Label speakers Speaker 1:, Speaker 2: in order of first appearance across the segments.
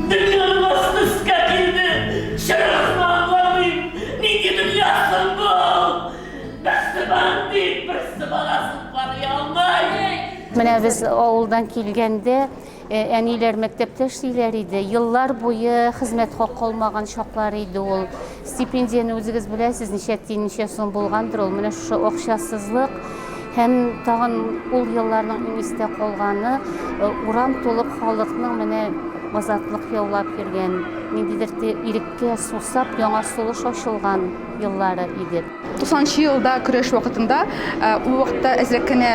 Speaker 1: Дөньяның асты өскә килде. Чырыгызны аңламыйм. Нинди дөнья соң бу? Берсе бандит, берсе баласын карый алмый.
Speaker 2: Менә без авылдан килгәндә, әниләр мәктәптә эшлиләр иде. Еллар буе хезмәт хакы алмаган чаклар иде ул. Стипендияне үзегез беләсез, ничә тиен, ничә сум булгандыр ул. Менә шушы акчасызлык һәм тагын ул елларның иң истә калганы, урам тулып халыкның менә азатлык яулап йөргән, ниндидер иреккә сусап, яңа сулыш ачылган еллары иде.
Speaker 3: 90 елда көрәш вакытында ул вакытта әзрәк кенә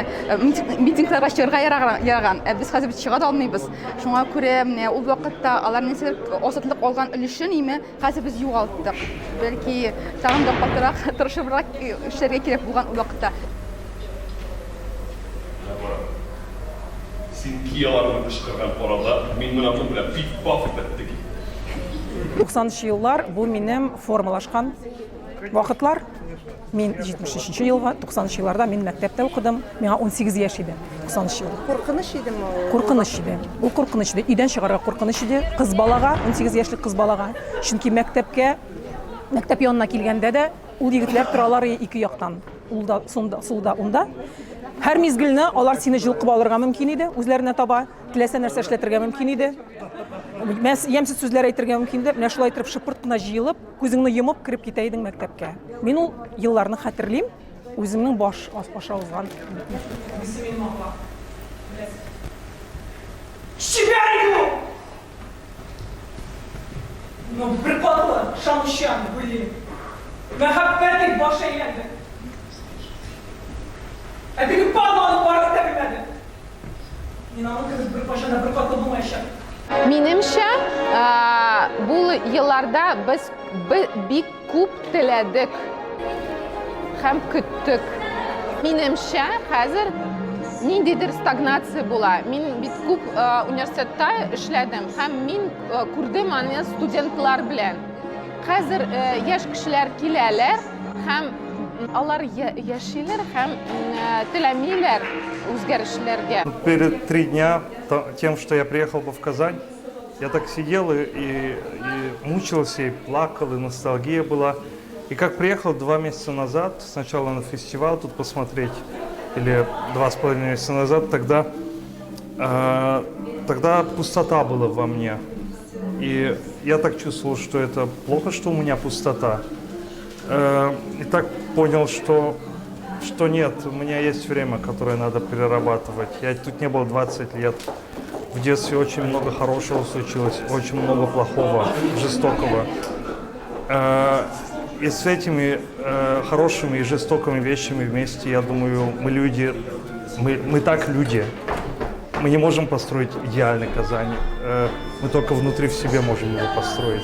Speaker 3: митингларга чыгарга яраган, ә без хәзер чыга да алмыйбыз. Шуңа күрә менә ул вакытта алар нәрсәдер азатлык алган өлешен име хәзер без югалттык. Бәлки тагын да катырак, тырышыбрак эшләргә кирәк булган ул вакытта.
Speaker 4: Менә кара. Син кияларны кычкырган арада, мин менә моның белән пиф-паф беттек инде.
Speaker 5: 90 нчы еллар бу минем формалашкан вакытлар. Мин 73 нче елгы, 90 нчы елларда мин мәктәптә укыдым. Миңа 18 яшь иде, 90 нчы ел.
Speaker 6: Куркыныч идеме ул?
Speaker 5: Куркыныч иде. Ул куркыныч иде. Өйдән чыгарга куркыныч иде кыз балага, 18 яшьлек кыз балага. Чөнки мәктәпкә, мәктәп янына килгәндә дә ул егетләр торалар ике яктан. Ул да, сунда, сулда, унда. Һәр мизгелне алар сине җылкып алырга мөмкин иде, үзләренә таба. Теләсә нәрсә эшләтергә мөмкин иде. Ямьсез сүзләр әйтергә мөмкин иде. Менә шулай итеп шыпырт кына җыелып, Күзеңне йомып кереп китә идең мәктәпкә. Мин ул елларны хәтерлим, үземнең баш аша узган. Бусы минем апа. Беләсез. Чибәр иде ул! Но беркатлы, ышанучан, гүли. Мәхәббәт дип баш әйләнде. Ә теге падла аны барып та белмәде. Мин аның кебек беркайчан да беркатлы булмаячакмын.
Speaker 3: Минемчә, бу елларда без бик күп теләдек һәм көттек. Минемчә, хәзер ниндидер стагнация була. Мин бит күп университетта эшләдем һәм мин күрдем аны студентлар белән. Хәзер яшь кешеләр киләләр һәм алар яшиләр һәм теләмиләр үзгәрешләргә.
Speaker 7: Перед 3 дня тем, что я приехал бы в Казань, я так сидел и мучился, и плакал, и ностальгия была. И как приехал 2 месяца назад, сначала на фестиваль тут посмотреть, или 2,5 месяца назад, тогда пустота была во мне. И я так чувствовал, что это плохо, что у меня пустота. И так понял, что нет, у меня есть время, которое надо перерабатывать. Я тут не был 20 лет. В детстве очень много хорошего случилось, очень много плохого, жестокого. И с этими хорошими и жестокими вещами вместе, я думаю, мы люди, мы так люди. Мы не можем построить идеальный Казань. Мы только внутри в себе можем его построить.